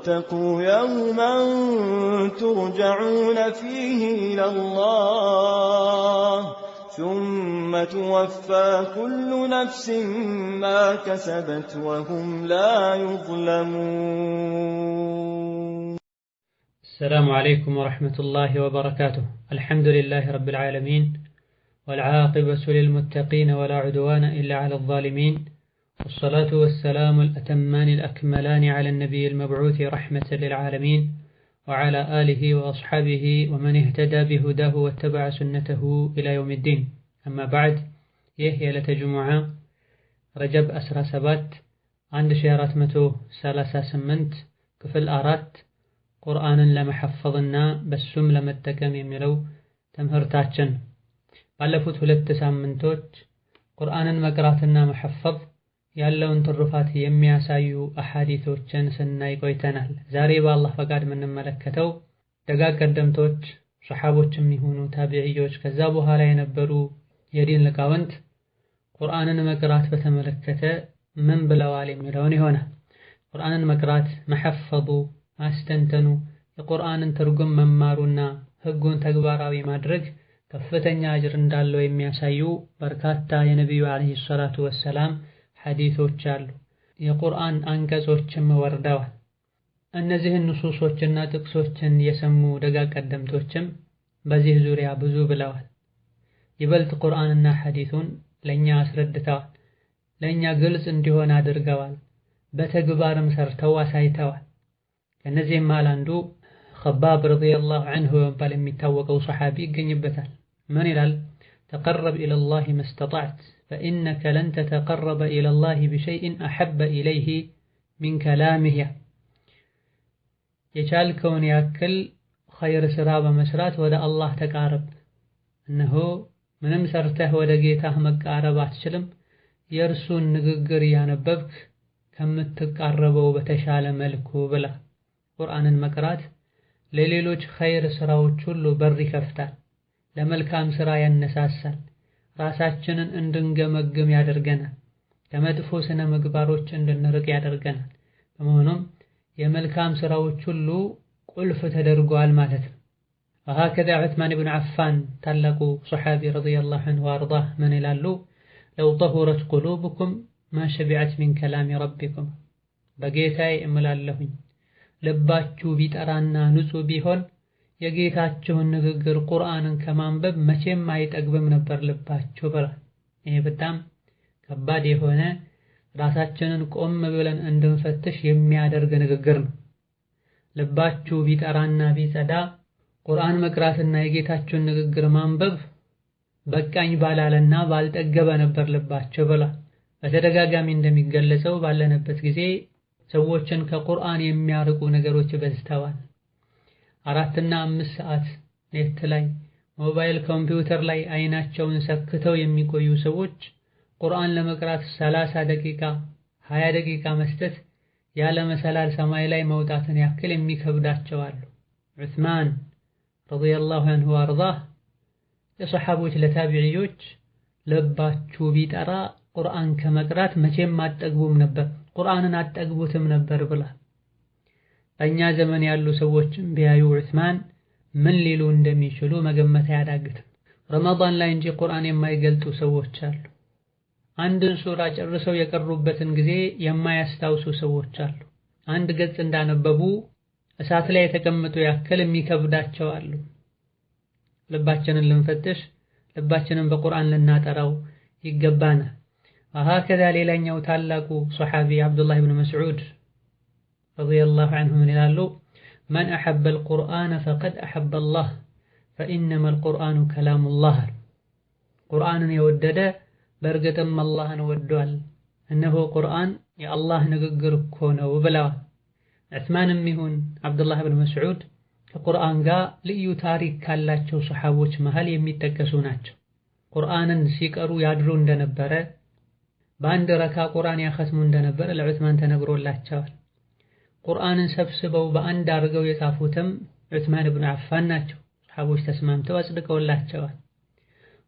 واتقوا يوما ترجعون فيه إلى الله ثم توفى كل نفس ما كسبت وهم لا يظلمون. السلام عليكم ورحمة الله وبركاته. الحمد لله رب العالمين، والعاقبة للمتقين، ولا عدوان إلا على الظالمين، والصلاة والسلام الأتمان الأكملان على النبي المبعوث رحمة للعالمين، وعلى آله وأصحابه ومن اهتدى بهداه واتبع سنته إلى يوم الدين. أما بعد، ይህ የዕለተ ጅሙዓ ረጀብ 17 1438 ክፍል 4 ቁርአንን ለመሐፈዝና በሱም ለመጠቀም የሚለው ትምህርታችን። ባለፉት ሁለት ሳምንቶች ቁርአንን መቅራትና መሐፈዝ ያለውን ትሩፋት የሚያሳዩ አሐዲሶችን ስናይ ቆይተናል። ዛሬ በአላህ ፈቃድ የምንመለከተው ደጋግ ቀደምቶች ሱሐቦችም ይሁኑ ታቢዒዮች ከዛ በኋላ የነበሩ የዲን ሊቃውንት ቁርአንን መቅራት በተመለከተ ምን ብለዋል የሚለውን ይሆናል። ቁርአንን መቅራት መሐፈዙ፣ ማስተንተኑ፣ የቁርአንን ትርጉም መማሩና ህጉን ተግባራዊ ማድረግ ከፍተኛ አጅር እንዳለው የሚያሳዩ በርካታ የነቢዩ ዓለይሂ ሰላቱ ወሰላም ሐዲሶች አሉ። የቁርአን አንቀጾችም ወርደዋል። እነዚህን ንሱሶችና ጥቅሶችን የሰሙ ደጋግ ቀደምቶችም በዚህ ዙሪያ ብዙ ብለዋል። ይበልጥ ቁርአንና ሐዲሱን ለኛ አስረድተዋል። ለኛ ግልጽ እንዲሆን አድርገዋል። በተግባርም ሰርተው አሳይተዋል። ከነዚህም መሃል አንዱ ኸባብ ረዲየላሁ ዐንሁ በመባል የሚታወቀው ሰሐቢ ይገኝበታል። ምን ይላል? ተቀረብ ኢለላሂ መስተጣዕት ፈኢነከ ለን ተተቀረበ ኢለላሂ ቢሸይእን አሐበ ኢለይሂ ሚን ከላሚህ። የቻልከውን ያክል ኸይር ስራ በመስራት ወደ አላህ ተቃረብ። እነሆ ምንም ሰርተህ ወደ ጌታህ መቃረብ አትችልም፣ የእርሱን ንግግር እያነበብክ ከምትቃረበው በተሻለ መልኩ ብላ። ቁርአንን መቅራት ለሌሎች ኸይር ስራዎች ሁሉ በር ይከፍታል፣ ለመልካም ስራ ያነሳሳል፣ ራሳችንን እንድንገመግም ያደርገናል፣ ከመጥፎ ስነ ምግባሮች እንድንርቅ ያደርገናል። በመሆኑም የመልካም ስራዎች ሁሉ ቁልፍ ተደርጓል ማለት ነው። ወሀከዛ ዑስማን ብን ዓፋን ታላቁ ሶሐቢ ረዲየላሁ ዐንሁ ወአርዳህ ምን ይላሉ? ለው ጠሁረት ቁሉብኩም ማ ሸቢዐት ሚን ከላሚ ረቢኩም። በጌታዬ እምላለሁኝ ልባችሁ ቢጠራና ንጹህ ቢሆን የጌታችሁን ንግግር ቁርአንን ከማንበብ መቼም አይጠግብም ነበር ልባችሁ ብሏል። ይሄ በጣም ከባድ የሆነ ራሳችንን ቆም ብለን እንድንፈትሽ የሚያደርግ ንግግር ነው። ልባችሁ ቢጠራና ቢጸዳ ቁርአን መቅራትና የጌታችሁን ንግግር ማንበብ በቃኝ ባላለና ባልጠገበ ነበር ልባችሁ ብሏል። በተደጋጋሚ እንደሚገለጸው ባለንበት ጊዜ ሰዎችን ከቁርአን የሚያርቁ ነገሮች በዝተዋል። 4 እና 5 ሰዓት net ላይ፣ ሞባይል፣ ኮምፒውተር ላይ አይናቸውን ሰክተው የሚቆዩ ሰዎች ቁርአን ለመቅራት 30 ደቂቃ 20 ደቂቃ መስጠት ያለ መሰላል ሰማይ ላይ መውጣትን ያክል የሚከብዳቸው አሉ። ዑስማን ረዲየላሁ ዐንሁ ወአርዳህ ለሰሐቦች ለታቢዒዮች ልባችሁ ቢጠራ ቁርአን ከመቅራት መቼም አትጠግቡም ነበር፣ ቁርአንን አትጠግቡትም ነበር ብሏል። በእኛ ዘመን ያሉ ሰዎችም ቢያዩ ዑስማን ምን ሊሉ እንደሚችሉ መገመት አያዳግትም። ረመዳን ላይ እንጂ ቁርአን የማይገልጡ ሰዎች አሉ። አንድን ሱራ ጨርሰው የቀሩበትን ጊዜ የማያስታውሱ ሰዎች አሉ። አንድ ገጽ እንዳነበቡ እሳት ላይ የተቀመጡ ያክል የሚከብዳቸው አሉ። ልባችንን ልንፈትሽ፣ ልባችንን በቁርአን ልናጠራው ይገባናል። ወሀከዛ ሌላኛው ታላቁ ሶሐቢ አብዱላህ ብን መስዑድ ረዲየላሁ ዐንሁ ምን ይላሉ? መን አሐበ አልቁርአነ ፈቀድ አሐበ አላህ ፈኢነማ አልቁርአኑ ከላሙላህ። ቁርአንን የወደደ በእርግጥም አላህን ወዷል፣ እነሆ ቁርአን የአላህ ንግግር እኮ ነው ብለዋል። ዑስማንም ይሁን አብዱላህ ብን መስዑድ ከቁርአን ጋር ልዩ ታሪክ ካላቸው ሶሐቦች መሃል የሚጠቀሱ ናቸው። ቁርአንን ሲቀሩ ያድሩ እንደነበረ፣ በአንድ ረካ ቁርአን ያኸትሙ እንደነበረ ለዑስማን ተነግሮላቸዋል። ቁርአንን ሰብስበው በአንድ አድርገው የጻፉትም ዑስማን ብን ዓፋን ናቸው። ሶሐቦች ተስማምተው አጽድቀውላቸዋል።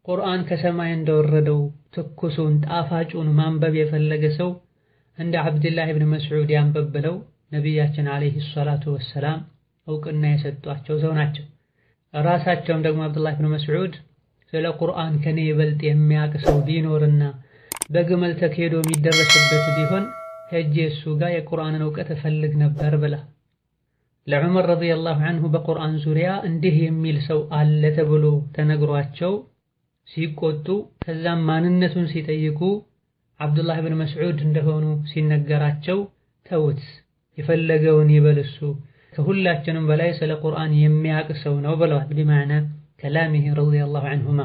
ቁርአን ከሰማይ እንደወረደው ትኩሱን ጣፋጩን ማንበብ የፈለገ ሰው እንደ አብዱላህ ብን መስዑድ ያንበብ ብለው ነቢያችን عليه الصلاة والسلام እውቅና የሰጧቸው ሰው ናቸው። ራሳቸውም ደግሞ አብዱላህ ብን መስዑድ ስለ ቁርአን ከኔ ይበልጥ የሚያውቅ ሰው ቢኖርና በግመል ተኬዶ የሚደረስበት ቢሆን ሄጄ እሱ ጋር የቁርአንን እውቀት እፈልግ ነበር ብላ ለዑመር ረዲየላሁ ዐንሁ በቁርአን ዙሪያ እንዲህ የሚል ሰው አለ ተብሎ ተነግሯቸው ሲቆጡ ከዛም ማንነቱን ሲጠይቁ አብዱላህ ብን መስዑድ እንደሆኑ ሲነገራቸው ተውት፣ የፈለገውን ይበል እሱ ከሁላችንም በላይ ስለ ቁርአን የሚያውቅ ሰው ነው ብለዋል። ቢማዕና ከላሚሂ ረዲየላሁ ዐንሁማ።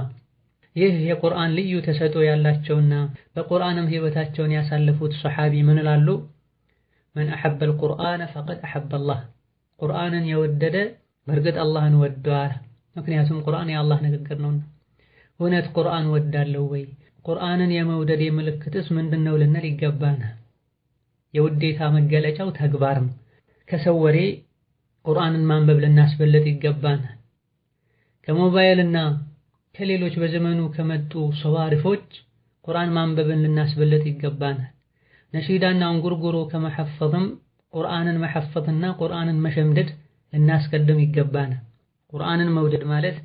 ይህ የቁርአን ልዩ ተሰጥኦ ያላቸውና በቁርአንም ህይወታቸውን ያሳለፉት ሰሓቢ ምን ይላሉ? መን አሐበል ቁርአነ ፈቀድ አሐበላህ፣ ቁርአንን የወደደ በእርግጥ አላህን ወዷል። ምክንያቱም ቁርአን የአላህ ንግግር ነውና። እውነት ቁርአን ወዳለው ወይ? ቁርአንን የመውደድ ምልክትስ ምንድነው ልንል ይገባናል። የውዴታ መገለጫው ተግባር ነው። ከሰው ወሬ ቁርአንን ማንበብ ልናስበልጥ ይገባናል። ከሞባይልና ከሌሎች በዘመኑ ከመጡ ሰዋሪፎች ቁርአን ማንበብን ልናስበልጥ ይገባናል። ነሺዳና እንጉርጉሮ ከመሐፈዝም ቁርአንን መሐፈዝና ቁርአንን መሸምደድ ልናስቀድም ይገባናል። ቁርአንን መውደድ ማለት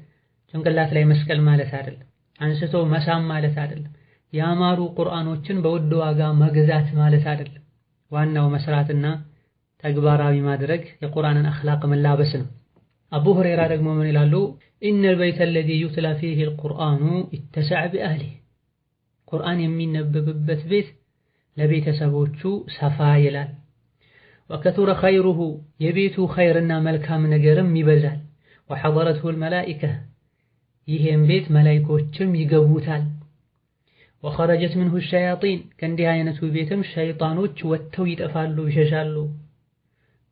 ጭንቅላት ላይ መስቀል ማለት አይደለም። አንስቶ መሳም ማለት አይደለም። ያማሩ ቁርአኖችን በውድ ዋጋ መግዛት ማለት አይደለም። ዋናው መስራትና ተግባራዊ ማድረግ የቁርአንን አኽላቅ መላበስ ነው። አቡ ሁረይራ ደግሞ ምን ይላሉ? إن البيت الذي يتلى فيه القرآن اتسع بأهله፣ ቁርአን የሚነበብበት ቤት ለቤተሰቦቹ ሰፋ ይላል። وكثر خيره፣ የቤቱ ኸይርና መልካም ነገርም ይበዛል። وحضرته الملائكة፣ ይሄን ቤት መላኢኮችም ይገቡታል። وخرجت منه الشياطين፣ ከእንዲህ አይነቱ ቤትም ሸይጣኖች ወጥተው ይጠፋሉ፣ ይሸሻሉ።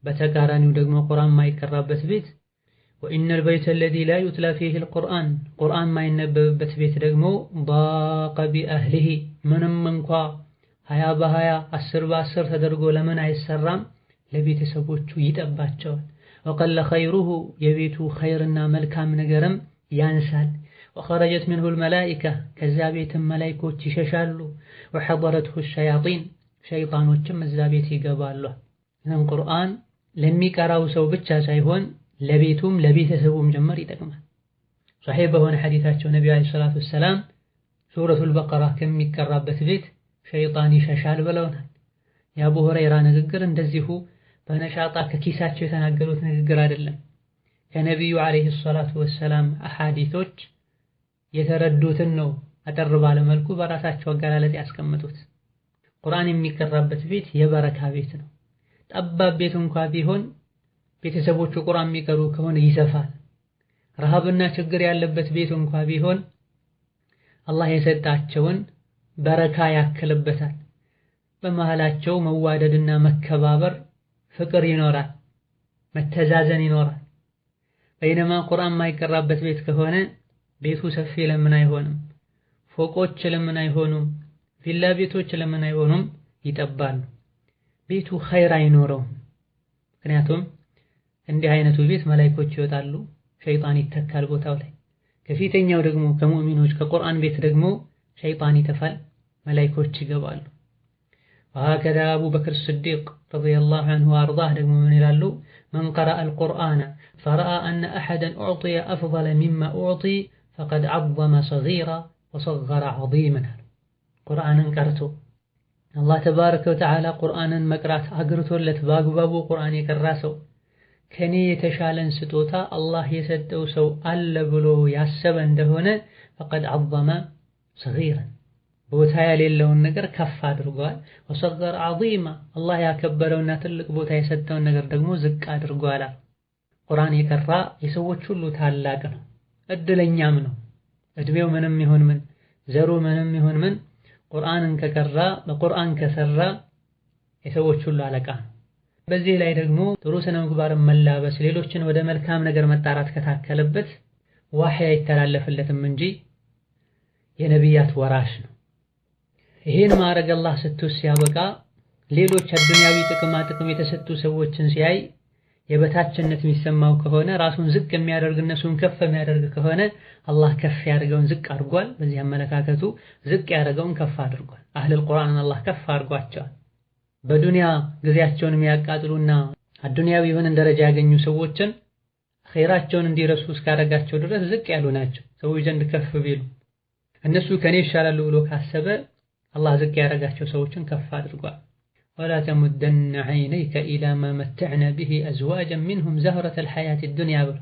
በተቃራኒው ደግሞ ቁርአን ማይቀራበት ቤት وإن البيت الذي لا يتلى فيه القرآن፣ ቁርአን ማይነበብበት ቤት ደግሞ ضاق بأهله፣ ምንም እንኳ 20 በ20 10 በ10 ተደርጎ ለምን አይሰራም? ለቤተሰቦቹ ይጠባቸዋል። وقل خيره፣ የቤቱ ኸይርና መልካም ነገርም ያንሳል። وخرجت منه الملائكة፣ ከዛ ቤትም መላኢኮች ይሸሻሉ። وحضرته الشياطين፣ ሸይጣኖችም እዛ ቤት ይገባሉ። ይህን ቁርአን ለሚቀራው ሰው ብቻ ሳይሆን ለቤቱም ለቤተሰቡም ጭምር ይጠቅማል። ሶሒህ በሆነ ሐዲታቸው ነቢዩ ዓለይሂ ሰላቱ ወሰላም ሱረቱል በቀራ ከሚቀራበት ቤት ሸይጣን ይሸሻል ብለውናል። የአቡ ሁረይራ ንግግር እንደዚሁ በነሻጣ ከኪሳቸው የተናገሩት ንግግር አይደለም። ከነቢዩ ዓለይሂ ሰላቱ ወሰላም አሐዲቶች የተረዱትን ነው አጠር ባለ መልኩ በራሳቸው አገላለጽ ያስቀምጡት። ቁርአን የሚቀራበት ቤት የበረካ ቤት ነው። ጠባብ ቤት እንኳ ቢሆን ቤተሰቦቹ ቁርአን የሚቀሩ ከሆነ ይሰፋል። ረሃብና ችግር ያለበት ቤት እንኳ ቢሆን አላህ የሰጣቸውን በረካ ያክልበታል። በመሃላቸው መዋደድና መከባበር፣ ፍቅር ይኖራል፣ መተዛዘን ይኖራል። በይነማ ቁርአን የማይቀራበት ቤት ከሆነ ቤቱ ሰፊ ለምን አይሆንም? ፎቆች ለምን አይሆኑም? ቪላ ቤቶች ለምን አይሆኑም? ይጠባሉ። ቤቱ ኸይር አይኖረውም። ምክንያቱም እንዲህ አይነቱ ቤት መላኢኮች ይወጣሉ፣ ሸይጣን ይተካል ቦታው ላይ። ከፊተኛው ደግሞ ከሙእሚኖች ከቁርአን ቤት ደግሞ ሸይጣን ይተፋል፣ መላኢኮች ይገባሉ። ወሀከዛ አቡበክር ስዲቅ ረዲየላሁ ዐንሁ ወአርዳህ ደግሞ ምን ይላሉ? መን ቀረአ አልቁርአነ ፈረአ አነ አሐደን ኡዕጢየ አፍደለ ሚማ ኡዕጢ ፈቀድ ዐዘመ ሰጊራ ወሰገረ ዐዚመን። ቁርአንን ቀርቶ አላህ ተባረከ ወተዓላ ቁርአንን መቅራት አግርቶለት በአግባቡ ቁርአን የቀራ ሰው ከኔ የተሻለን ስጦታ አላህ የሰጠው ሰው አለ ብሎ ያሰበ እንደሆነ ፈቀድ ዐዘመ ሰጊራን ቦታ የሌለውን ነገር ከፍ አድርጓል። ወሰገረ ዐዚማ አላህ ያከበረውና ትልቅ ቦታ የሰጠውን ነገር ደግሞ ዝቅ አድርጓል። ቁርአን የቀራ የሰዎች ሁሉ ታላቅ ነው፣ እድለኛም ነው። እድሜው ምንም ይሁን ምን፣ ዘሩ ምንም ይሁን ምን፣ ቁርአንን ከቀራ በቁርአን ከሰራ የሰዎች ሁሉ አለቃ ነው። በዚህ ላይ ደግሞ ጥሩ ስነ ምግባርን መላበስ፣ ሌሎችን ወደ መልካም ነገር መጣራት ከታከለበት ዋህይ አይተላለፍለትም እንጂ የነቢያት ወራሽ ነው። ይሄን ማዕረግ አላህ ሰጥቶ ሲያበቃ ሌሎች አዱንያዊ ጥቅማ ጥቅም የተሰጡ ሰዎችን ሲያይ የበታችነት የሚሰማው ከሆነ ራሱን ዝቅ የሚያደርግ እነሱን ከፍ የሚያደርግ ከሆነ አላህ ከፍ ያደርገውን ዝቅ አድርጓል። በዚህ አመለካከቱ ዝቅ ያደርገውን ከፍ አድርጓል። አህለል ቁርአንን አላህ ከፍ አድርጓቸዋል። በዱንያ ጊዜያቸውን የሚያቃጥሉና አዱንያዊ የሆነን ደረጃ ያገኙ ሰዎችን ኸይራቸውን እንዲረሱ እስካረጋቸው ድረስ ዝቅ ያሉ ናቸው። ሰዎች ዘንድ ከፍ ቢሉ እነሱ ከኔ ይሻላሉ ብሎ ካሰበ አላህ ዝቅ ያረጋቸው ሰዎችን ከፍ አድርጓል። ولا تمدن عينيك إلى ما متعنا به أزواجا منهم زهرة الحياة الدنيا ብሏል።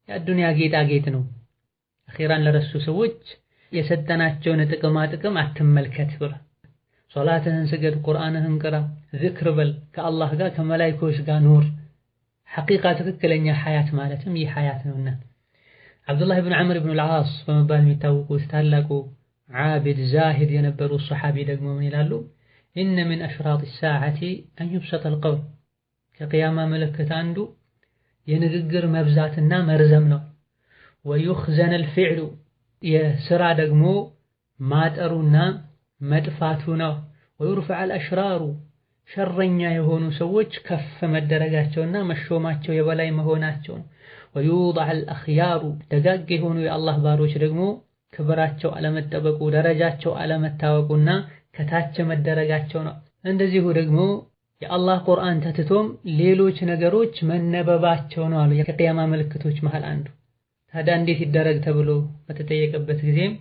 የአዱንያ ጌጣጌጥ ነው። አኺራን ለረሱ ሰዎች የሰጠናቸውን ጥቅማ ጥቅም አትመልከት ብሏል። ሶላትህን ስገድ፣ ቁርአንህን ቅራ፣ ዝክር በል፣ ከአላህ ጋር ከመላኢኮች ጋር ኑር። ሐቂቃ ትክክለኛ ሐያት ማለትም ይህ ሐያት ነውና። ዓብዱላህ ብን ዐምር ብን አልዓስ በመባል የሚታወቁት ታላቁ ዓቢድ ዛሂድ የነበሩ ሰሓቢ ደግሞ ምን ይላሉ? إن من أشراط الساعة أن يبسط القول፣ ከቅያማ ምልክት አንዱ የንግግር መብዛትና መርዘም ነው። ويخزن الفعل፣ የስራ ደግሞ ማጠሩና መጥፋቱ ነው። ويرفع الأشرار፣ ሸረኛ የሆኑ ሰዎች ከፍ መደረጋቸውና መሾማቸው የበላይ መሆናቸው ነው። ويوضع الأخيار፣ ደጋግ የሆኑ የአላህ ባሮች ደግሞ ክብራቸው አለመጠበቁ ደረጃቸው አለመታወቁና ከታች መደረጋቸው ነው። እንደዚሁ ደግሞ የአላህ ቁርአን ተትቶም ሌሎች ነገሮች መነበባቸው ነው አሉ የቅያማ ምልክቶች መሃል አንዱ። ታዲያ እንዴት ይደረግ ተብሎ በተጠየቀበት ጊዜም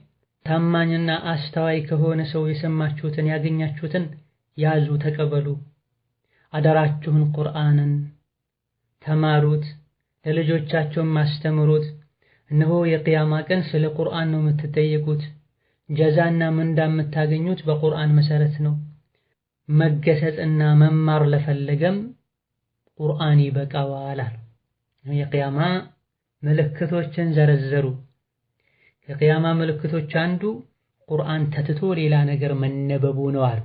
ታማኝና አስተዋይ ከሆነ ሰው የሰማችሁትን ያገኛችሁትን ያዙ፣ ተቀበሉ፣ አደራችሁን ቁርአንን ተማሩት፣ ለልጆቻቸውም አስተምሩት። እነሆ የቅያማ ቀን ስለ ቁርአን ነው የምትጠየቁት። ጀዛና ምንዳ የምታገኙት በቁርአን መሰረት ነው። መገሰጽና መማር ለፈለገም ቁርአን ይበቃዋል አሉ። የቅያማ ምልክቶችን ዘረዘሩ። ከቅያማ ምልክቶች አንዱ ቁርአን ተትቶ ሌላ ነገር መነበቡ ነው አሉ።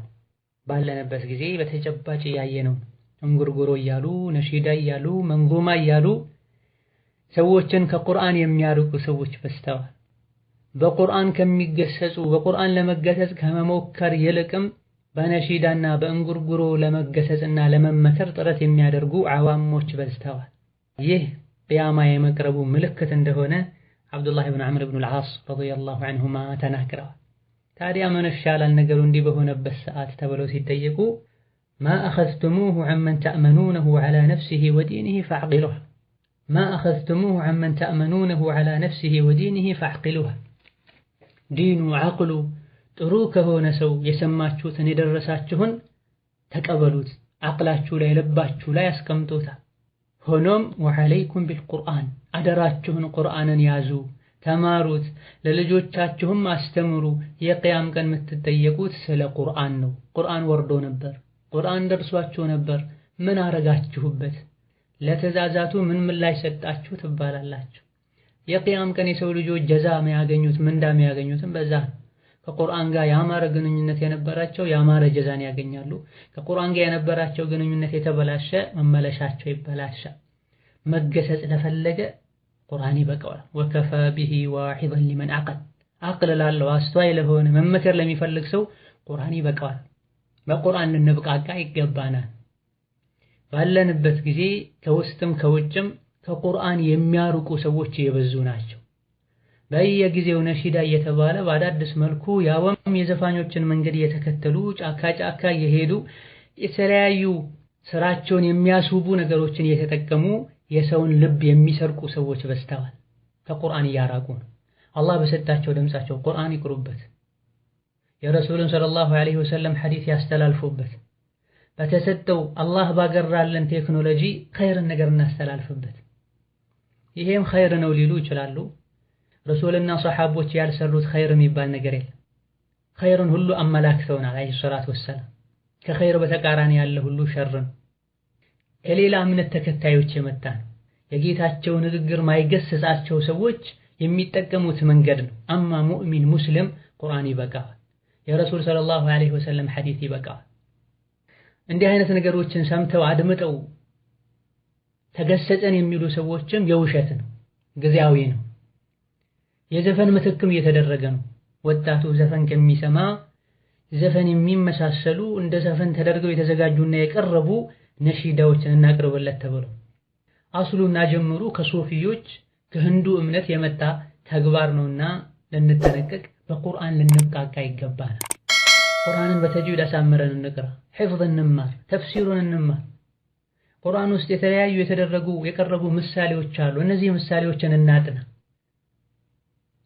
ባለንበት ጊዜ በተጨባጭ እያየ ነው። እንጉርጉሮ እያሉ ነሺዳ እያሉ መንዙማ እያሉ ሰዎችን ከቁርአን የሚያርቁ ሰዎች በዝተዋል። በቁርአን ከሚገሰጹ በቁርአን ለመገሰጽ ከመሞከር ይልቅም በነሺዳና በእንጉርጉሮ ለመገሰጽና ለመመከር ጥረት የሚያደርጉ ዓዋሞች በዝተዋል። ይህ ቅያማ የመቅረቡ ምልክት እንደሆነ ዓብዱላህ ብን ዐምር ብን አልዓስ ረዲየላሁ ዐንሁማ ተናግረዋል። ታዲያ ምን ይሻላል ነገሩ እንዲህ በሆነበት ሰዓት ተብለው ሲጠየቁ ما أخذتموه عمن تأمنونه على نفسه ودينه فاعقلوها ما أخذتموه عمن تأمنونه على نفسه ودينه فاعقلوها። ዲኑ ዓቅሉ ጥሩ ከሆነ ሰው የሰማችሁትን የደረሳችሁን ተቀበሉት፣ ዓቅላችሁ ላይ ልባችሁ ላይ አስቀምጡታል። ሆኖም وعليكم بالقرآن አደራችሁን ቁርአንን ያዙ፣ ተማሩት፣ ለልጆቻችሁም አስተምሩ። የቅያም ቀን የምትጠየቁት ስለ ቁርአን ነው። ቁርአን ወርዶ ነበር፣ ቁርአን ደርሷችሁ ነበር፣ ምን አረጋችሁበት? ለትእዛዛቱ ምን ምላሽ ሰጣችሁ ትባላላችሁ። የቅያም ቀን የሰው ልጆች ጀዛ የሚያገኙት ምንዳ የሚያገኙትም በዛ ነው። ከቁርአን ጋር ያማረ ግንኙነት የነበራቸው ያማረ ጀዛን ያገኛሉ። ከቁርአን ጋር የነበራቸው ግንኙነት የተበላሸ መመለሻቸው ይበላሻል። መገሰጽ ለፈለገ ቁርአን ይበቃዋል። وكفى به واعظا لمن عقل፣ አቅል ላለው አስተዋይ ለሆነ መመከር ለሚፈልግ ሰው ቁርአን ይበቃዋል። በቁርአን ልንብቃቃ ይገባናል። ባለንበት ጊዜ ከውስጥም ከውጭም ከቁርአን የሚያርቁ ሰዎች የበዙ ናቸው። በየጊዜው ነሺዳ እየተባለ በአዳዲስ መልኩ ያወም የዘፋኞችን መንገድ እየተከተሉ ጫካ ጫካ እየሄዱ የተለያዩ ስራቸውን የሚያስውቡ ነገሮችን እየተጠቀሙ የሰውን ልብ የሚሰርቁ ሰዎች በዝተዋል። ከቁርአን እያራቁ ነው። አላህ በሰጣቸው ድምፃቸው ቁርአን ይቅሩበት፣ የረሱልን ሰለላሁ ዐለይሂ ወሰለም ሐዲስ ያስተላልፉበት፣ በተሰጠው አላህ ባገራለን ቴክኖሎጂ ኸይርን ነገር እናስተላልፍበት። ይሄም ኸይር ነው ሊሉ ይችላሉ። ረሱልና ሰሓቦች ያልሰሩት ኸይር የሚባል ነገር የለም። ኸይርን ሁሉ አመላክተውናል ዐለይሂ ሰላቱ ወሰላም። ከኸይር በተቃራኒ ያለ ሁሉ ሸር ነው። ከሌላ እምነት ተከታዮች የመጣ ነው። የጌታቸው ንግግር ማይገስጻቸው ሰዎች የሚጠቀሙት መንገድ ነው። አማ ሙእሚን ሙስሊም ቁርአን ይበቃዋል። የረሱል ሰለላሁ ዐለይሂ ወሰለም ሐዲስ ይበቃዋል። እንዲህ አይነት ነገሮችን ሰምተው አድምጠው ተገሰጸን የሚሉ ሰዎችም የውሸት ነው፣ ጊዜያዊ ነው። የዘፈን ምትክም እየተደረገ ነው። ወጣቱ ዘፈን ከሚሰማ ዘፈን የሚመሳሰሉ እንደ ዘፈን ተደርገው የተዘጋጁና የቀረቡ ነሺዳዎችን እናቅርብለት ተብሎ አስሉና ጀምሩ ከሶፊዮች ከህንዱ እምነት የመጣ ተግባር ነውና ልንጠነቀቅ፣ በቁርአን ልንብቃቃ ይገባናል። ቁርአንን በተጅዊድ አሳምረን እንቅራ፣ ሒፍዝ እንማር፣ ተፍሲሩን እንማር። ቁርአን ውስጥ የተለያዩ የተደረጉ የቀረቡ ምሳሌዎች አሉ። እነዚህ ምሳሌዎችን እናጥና።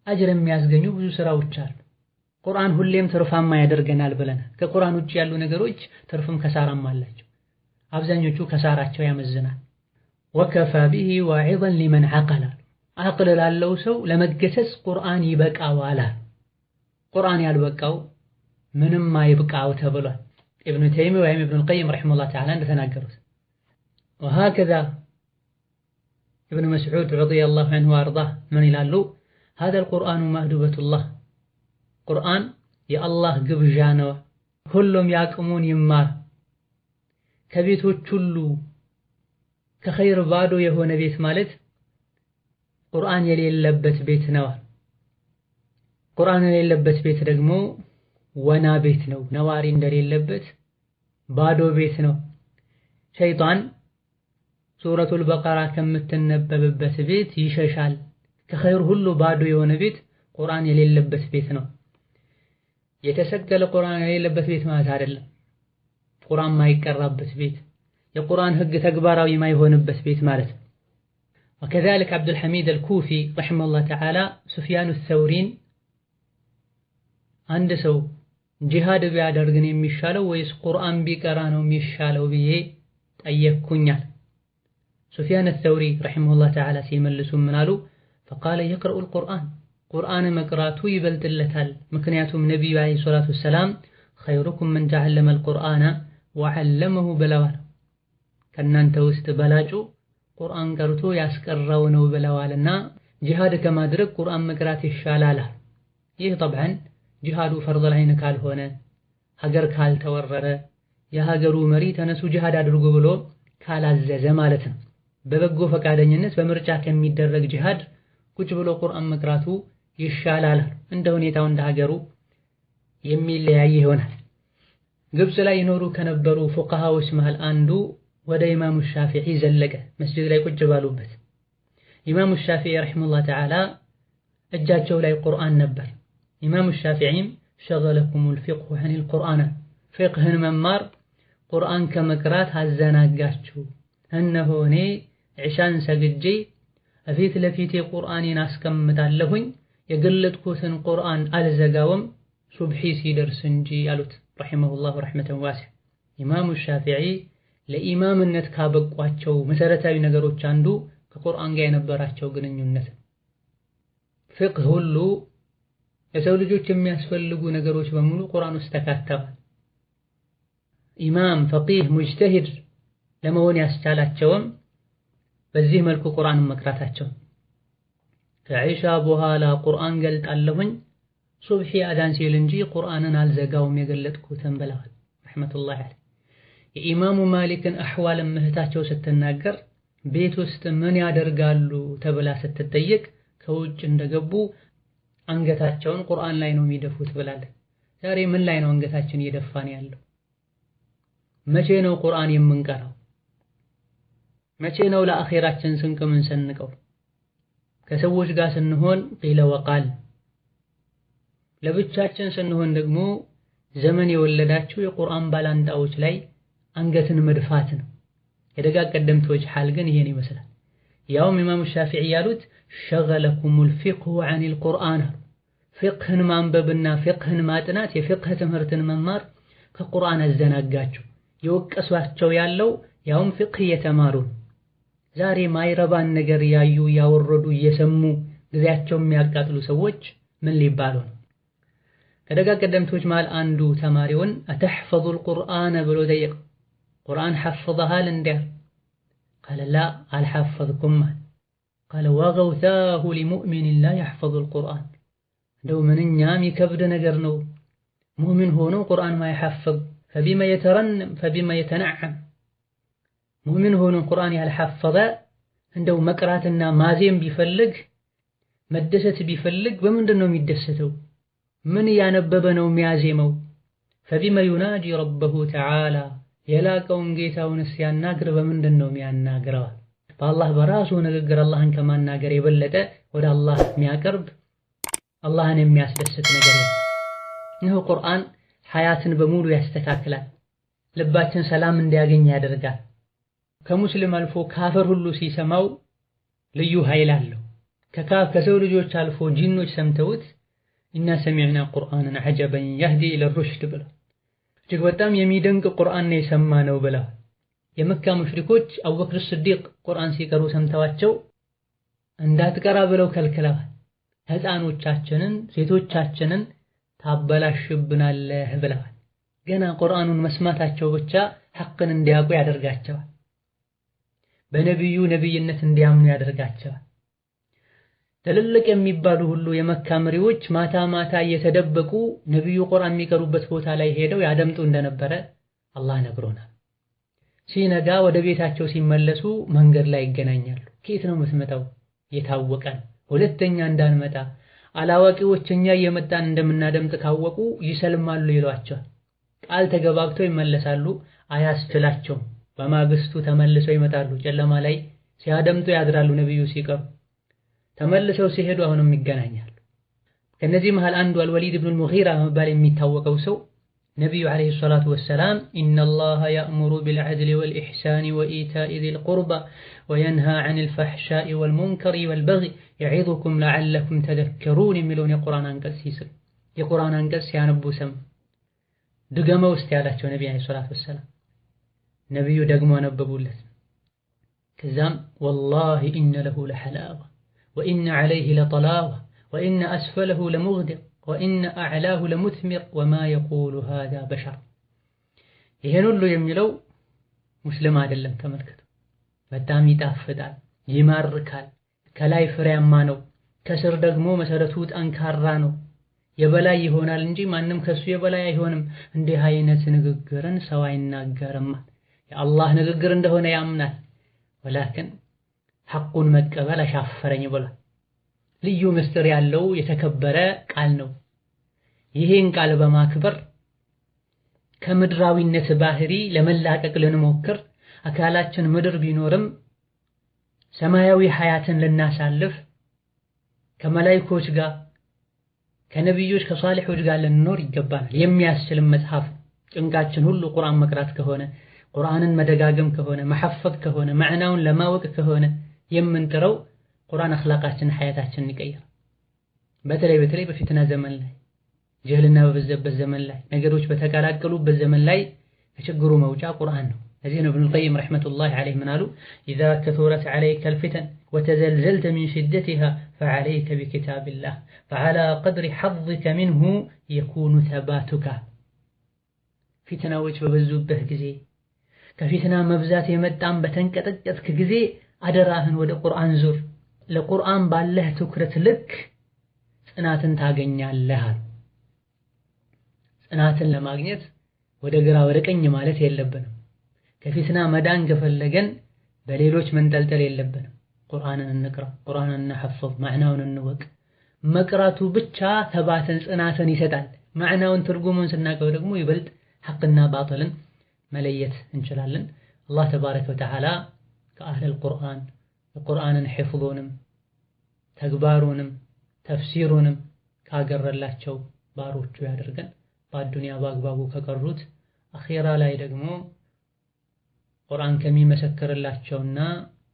አጅር የሚያስገኙ ብዙ ስራዎች አሉ። ቁርአን ሁሌም ትርፋማ ያደርገናል ብለናል። ከቁርአን ውጭ ያሉ ነገሮች ትርፍም ከሳራም አላቸው። አብዛኞቹ ከሳራቸው ያመዝናል። ወከፋ ቢሂ ዋዒዘን ሊመን ዐቀለ፣ አቅል ላለው ሰው ለመገሰጽ ቁርአን ይበቃዋል። ቁርአን ያልበቃው ምንም አይብቃው ተብሏል። ኢብኑ ተይሚያ ወይም ኢብኑል ቀይም ረሒመሁላህ ተዓላ እንደተናገሩት ወሀከዛ ኢብኑ መስዑድ ረዲየላሁ ዐንሁ ወአርዳህ ምን ይላሉ? ሀዘል ቁርአኑ ማህዱበቱላህ፣ ቁርአን የአላህ ግብዣ ነው። ሁሉም ያቅሙን ይማር። ከቤቶች ሁሉ ከኸይር ባዶ የሆነ ቤት ማለት ቁርአን የሌለበት ቤት ነው። ቁርአን የሌለበት ቤት ደግሞ ወና ቤት ነው። ነዋሪ እንደሌለበት ባዶ ቤት ነው። ሸይጣን ሱረቱል በቀራ ከምትነበብበት ቤት ይሸሻል። ከኸይር ሁሉ ባዶ የሆነ ቤት ቁርአን የሌለበት ቤት ነው። የተሰቀለ ቁርአን የሌለበት ቤት ማለት አይደለም። ቁርአን ማይቀራበት ቤት፣ የቁርአን ህግ ተግባራዊ ማይሆንበት ቤት ማለት ነው። ወከዛሊክ አብዱልሐሚድ አልኩፊ ረሒመሁላህ ተዓላ ሱፊያን ሰውሪን አንድ ሰው ጂሃድ ቢያደርግን የሚሻለው ወይስ ቁርአን ቢቀራ ነው የሚሻለው ብዬ ጠየቅኩኛል። ሱፊያን ሰውሪ رحمه الله تعالى ሲመልሱ ምን አሉ? فقال يقرأ القرآن፣ ቁርአን መቅራቱ ይበልጥለታል። ምክንያቱም ነቢዩ عليه الصلاة والسلام خيركم من تعلم القرآن وعلمه ብለዋል። ከእናንተ ውስጥ በላጩ ቁርአን ቀርቶ ያስቀራው ነው ብለዋልና ጂሃድ ከማድረግ ቁርአን መቅራት ይሻላል። ይህ طبعا ጂሃዱ فرض العين ካልሆነ፣ ሀገር ካልተወረረ፣ የሀገሩ መሪ ተነሱ ጂሃድ አድርጉ ብሎ ካላዘዘ ማለት ነው። በበጎ ፈቃደኝነት በምርጫ ከሚደረግ ጂሃድ ቁጭ ብሎ ቁርአን መቅራቱ ይሻላል። እንደ ሁኔታው እንደ ሀገሩ የሚለያይ ይሆናል። ግብጽ ላይ ይኖሩ ከነበሩ ፉቃሃዎች መሃል አንዱ ወደ ኢማሙ ሻፊዒ ዘለቀ። መስጂድ ላይ ቁጭ ባሉበት ኢማሙ ሻፊዒ رحمه الله تعالى እጃቸው ላይ ቁርአን ነበር። ኢማሙ ሻፊዒም شغلكم الفقه عن القرآن፣ ፊቅህን መማር ቁርአን ከመቅራት አዘናጋችሁ። እነሆ እኔ ዒሻን ሰግጄ እፊት ለፊቴ ቁርአኔን አስቀምጣለሁኝ፣ የገለጥኩትን ቁርአን አልዘጋውም ሱብሒ ሲደርስ እንጂ አሉት رحمه الله رحمة واسعة። ኢማሙ ሻፊዒ ለኢማምነት ካበቋቸው መሰረታዊ ነገሮች አንዱ ከቁርአን ጋር የነበራቸው ግንኙነት። ፍቅህ ሁሉ የሰው ልጆች የሚያስፈልጉ ነገሮች በሙሉ ቁርአን ውስጥ ተካተዋል። ኢማም፣ ፈቂህ፣ ሙጅተሂድ ለመሆን ያስቻላቸውም በዚህ መልኩ ቁርአንን መቅራታቸው። ከዒሻ በኋላ ቁርአን ገልጣለሁኝ ሱብሒ አዛን ሲል እንጂ ቁርአንን አልዘጋውም የገለጥኩትን ብለዋል ረሕመቱላሂ ዐለይህ። የኢማሙ ማሊክን አሕዋልም እህታቸው ስትናገር ቤት ውስጥ ምን ያደርጋሉ ተብላ ስትጠየቅ ከውጭ እንደገቡ አንገታቸውን ቁርአን ላይ ነው የሚደፉት ብላለች። ዛሬ ምን ላይ ነው አንገታችን እየደፋን ያለው? መቼ ነው ቁርአን የምንቀራው? መቼ ነው ለአኼራችን ስንቅ የምንሰንቀው? ከሰዎች ጋር ስንሆን ቂለ ወቃል፣ ለብቻችን ስንሆን ደግሞ ዘመን የወለዳቸው የቁርአን ባላንጣዎች ላይ አንገትን መድፋት ነው። የደጋግ ቀደምቶች ሐል ግን ይሄን ይመስላል። ያውም ኢማሙ ሻፊዒ ያሉት شغلكم الفقه عن القرآن አሉ። ፊቅህን ማንበብና ፊቅህን ማጥናት የፊቅህ ትምህርትን መማር ከቁርአን አዘናጋቸው። የወቀሷቸው ያለው ያውም ፊቅህ እየተማሩ ዛሬ ማይረባን ነገር ያዩ ያወረዱ እየሰሙ ጊዜያቸው የሚያቃጥሉ ሰዎች ምን ሊባሉ ነው? ከደጋግ ቀደምቶች መሃል አንዱ ተማሪውን أتحفظ القرآن ብሎ ጠየቀው። ቁርአን ሐፍዘሃል እንዲያ? قال لا አልሐፈዝኩም። قال واغوثاه لمؤمن لا يحفظ القرآن፣ እንደው ምንኛ የሚከብድ ነገር ነው ሙእሚን ሆኖ ቁርአን ማይሐፍዝ። فبم يترنم فبم يتنعم፣ ሙእሚን ሆኖ ቁርአን ያልሐፈዘ እንደው መቅራትና ማዜም ቢፈልግ መደሰት ቢፈልግ በምንድን ነው የሚደሰተው? ምን እያነበበ ነው የሚያዜመው? فبم يناجي ربه تعالى፣ የላቀውን ጌታውን ሲያናግር በምንድን ነው የሚያናግረው? በአላህ በራሱ ንግግር አላህን ከማናገር የበለጠ ወደ አላህ የሚያቀርብ አላህን የሚያስደስት ነገር የለም። ይህ ቁርአን ሐያትን በሙሉ ያስተካክላል። ልባችን ሰላም እንዲያገኝ ያደርጋል። ከሙስሊም አልፎ ካፈር ሁሉ ሲሰማው ልዩ ኃይል አለው። ከሰው ልጆች አልፎ ጂኖች ሰምተውት إنا سمعنا قرآنا عجبا يهدي إلى الرشد ብለው እጅግ በጣም የሚደንቅ ቁርአን ነው የሰማነው ብለው የመካ ሙሽሪኮች አቡበክር ስዲቅ ቁርአን ሲቀሩ ሰምተዋቸው እንዳትቀራ ብለው ከልክለዋል። ህፃኖቻችንን ሴቶቻችንን ታበላሽብናለህ ብለዋል። ገና ቁርአኑን መስማታቸው ብቻ ሐቅን እንዲያውቁ ያደርጋቸዋል። በነብዩ ነብይነት እንዲያምኑ ያደርጋቸዋል። ትልልቅ የሚባሉ ሁሉ የመካ መሪዎች ማታ ማታ እየተደበቁ ነብዩ ቁርአን የሚቀሩበት ቦታ ላይ ሄደው ያደምጡ እንደነበረ አላህ ነግሮናል። ሲነጋ ወደ ቤታቸው ሲመለሱ መንገድ ላይ ይገናኛሉ። ከየት ነው የምትመጣው? የታወቀ ነው። ሁለተኛ እንዳንመጣ አላዋቂዎች እኛ እየመጣን እንደምናደምጥ ካወቁ ይሰልማሉ ይሏቸዋል። ቃል ተገባብተው ይመለሳሉ። አያስችላቸውም። በማግስቱ ተመልሰው ይመጣሉ። ጨለማ ላይ ሲያደምጡ ያድራሉ ነብዩ ሲቀሩ። ተመልሰው ሲሄዱ አሁንም ይገናኛሉ። ከነዚህ መሃል አንዱ አልወሊድ ኢብኑ አልሙጊራ በመባል የሚታወቀው ሰው ነብዩ عليه الصلاة والسلام إن الله يأمر بالعدل والإحسان وإيتاء ذي القربى وينهى عن الفحشاء والمنكر والبغي يعظكم لعلكم تذكرون የሚለውን የቁርአን አንቀጽ ሲስም የቁርአን አንቀጽ ሲያነቡ ሰም ድገመው እስቲ ያላቸው ነብዩ عليه الصلاة والسلام። ነብዩ ደግሞ አነበቡለት። ከዛም والله إن له لحلاوة وإن عليه لطلاوة وإن أسفله لمغدق وإن أعلاه لمثمر وما يقول هذا بشر። ይሄን ሁሉ የሚለው ሙስሊም አይደለም። ተመልከቱ። በጣም ይጣፍጣል፣ ይማርካል። ከላይ ፍሬያማ ነው፣ ከስር ደግሞ መሰረቱ ጠንካራ ነው። የበላይ ይሆናል እንጂ ማንም ከሱ የበላይ አይሆንም። እንዲህ አይነት ንግግርን ሰው አይናገርም። የአላህ ንግግር እንደሆነ ያምናል። ወላኪን ሐቁን መቀበል አሻፈረኝ ብሏል። ልዩ ምስጢር ያለው የተከበረ ቃል ነው። ይሄን ቃል በማክበር ከምድራዊነት ባህሪ ለመላቀቅ ልንሞክር፣ አካላችን ምድር ቢኖርም ሰማያዊ ሐያትን ልናሳልፍ፣ ከመላእክቶች ጋር ከነቢዮች ከሷሊሖች ጋር ልንኖር ይገባናል። የሚያስችልም መጽሐፍ ጭንቃችን ሁሉ ቁርአን መቅራት ከሆነ፣ ቁርአንን መደጋገም ከሆነ፣ መሐፈዝ ከሆነ፣ ማዕናውን ለማወቅ ከሆነ የምንጥረው ቁርአን አኽላቃችንን ሐያታችንን ይቀይራል። በተለይ በተለይ በፊትና ዘመን ላይ ጀህልና በበዛበት ዘመን ላይ ነገሮች በተቀላቀሉበት ዘመን ላይ ከችግሩ መውጫ ቁርአን ነው። ለዚህ ነው ኢብኑል ቀይም رحمة الله عليه ምን አሉ? إذا كثرت عليك الفتن وتزلزلت من شدتها فعليك بكتاب الله فعلى قدر حظك منه يكون ثباتك። ፊትናዎች በበዙበት ጊዜ ከፊትና መብዛት የመጣም በተንቀጠቀጥክ ጊዜ አደራህን ወደ ቁርአን ዙር። ለቁርአን ባለህ ትኩረት ልክ ጽናትን ታገኛለህ። ጽናትን ለማግኘት ወደ ግራ ወደ ቀኝ ማለት የለብንም። ከፊትና መዳን ከፈለገን በሌሎች መንጠልጠል የለብንም። ቁርአንን እንቅራ፣ ቁርአንን እናሐፍዝ፣ ማዕናውን እንወቅ። መቅራቱ ብቻ ተባትን ጽናትን ይሰጣል። ማዕናውን ትርጉሙን ስናውቀው ደግሞ ይበልጥ ሐቅና ባጥልን መለየት እንችላለን። አላህ ተባረከ ወተዓላ ከአህለል ቁርአን የቁርአንን ሒፍዙንም ተግባሩንም ተፍሲሩንም ካገረላቸው ባሮቹ ያደርገን። በአዱንያ በአግባቡ ከቀሩት አኺራ ላይ ደግሞ ቁርአን ከሚመሰክርላቸውና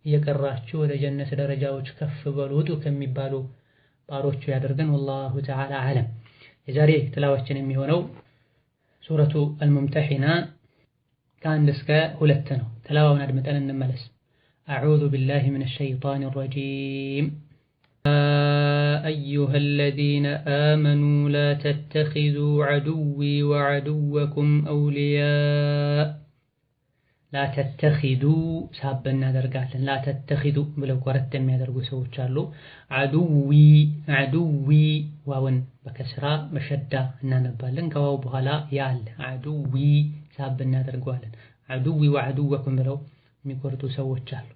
እየቀራችሁ ወደ ጀነት ደረጃዎች ከፍ በሉ ውጡ ከሚባሉ ባሮቹ ያደርገን። ወላሁ ተዓላ አዕለም። የዛሬ ትላዋችን የሚሆነው ሱረቱ አልሙምተሒና ከ1 እስከ 2 ነው። ትላዋውን አድምጠን እንመለስ። أعوذ بالله من الشيطان الرجيم أيها الذين آمنوا لا تتخذوا عدوي وعدوكم أولياء لا تتخذوا ሳብና ደርጋለን لا تتخذوا ብለው ቆረጥ የሚያደርጉ ሰዎች አሉ። عدوي عدوي ዋውን በከስራ በሸዳ እናነባለን። ከዋው በኋላ ያለ عدوي ሳብ እናደርገዋለን። عدوي وعدوكم ብለው የሚቆርጡ ሰዎች አሉ።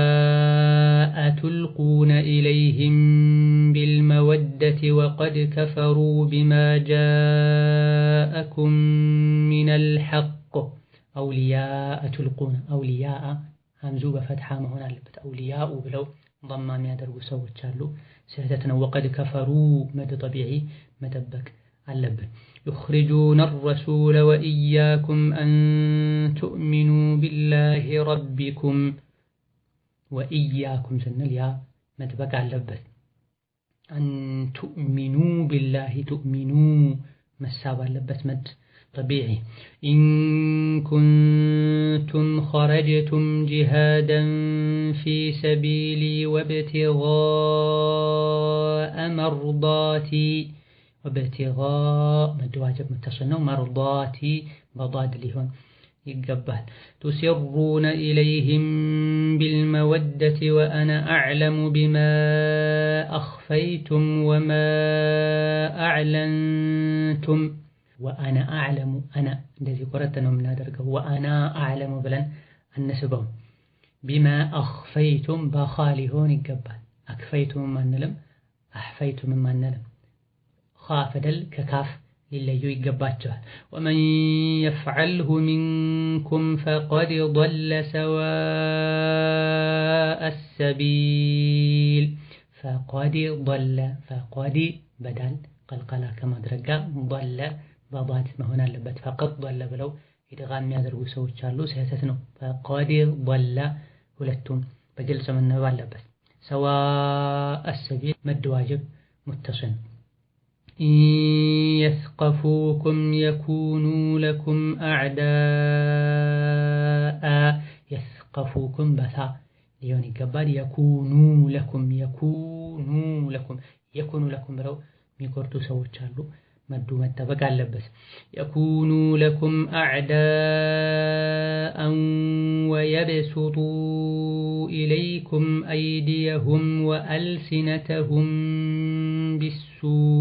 أولياء تلقون إليهم بالمودة وقد كفروا بما جاءكم من الحق أولياء تلقون أولياء همزو بفتحة መሆን አለበት። أولياء ብለው ضማ የሚያደርጉ ሰዎች አሉ። ስህተት ነው። وقد كفروا መድ ጠቢዒ መጠበቅ አለብን። يخرجون الرسول وإياكم أن تؤمنوا بالله ربكم وإياكم ስንል ያ መጥበቅ አለበት። أن تؤمنوا بالله تؤمنوا መሳብ አለበት መድ طبيعي። إن كنتم خرجتم جهادا في سبيلي وابتغاء مرضاتي وابتغاء مد واجب متصل ነው። مرضاتي በዳድ ሊሆን ይገባል። تسرون إليهم بالمودة وأنا أعلم بما أخفيتم وما أعلنتم وأنا أعلم أنا እንደዚህ ቆረጥ ነው የምናደርገው። وأنا أعلم ብለን አንስበው። بما أخفيتم በኻ ሊሆን ይገባል። أكفيتم አንልም፣ أحفيتم አንልም። ኻ ፊደል ከካፍ ሊለዩ ይገባቸዋል። ومن يفعله منكم فقد ضل سواء السبيل فقد ضل فقد በዳል ቀልቀላ ከማድረግ ጋር ضل በዳድ መሆን አለበት። فقد ضل ብለው ኢድጋም የሚያደርጉ ሰዎች አሉ፣ ስህተት ነው። فقد ضل ሁለቱም በግልጽ መነበብ አለበት። سواء السبيل مد واجب متصل። إن يثقفوكم يكونوا لكم أعداء يثقفوكم በታ ሊሆን ይገባል። يكونوا لكم يكونوا لكم يكونوا لكم ብለው የሚቆርጡ ሰዎች አሉ። መዱ መጠበቅ አለበት። يكونوا لكم أعداء ويبسطوا إليكم أيديهم وألسنتهم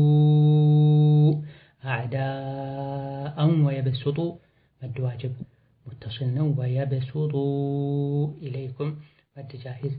بالسوء أعداء ويبسطوا مد واجب متصل ነው። ويبسطوا إليكم مد جائز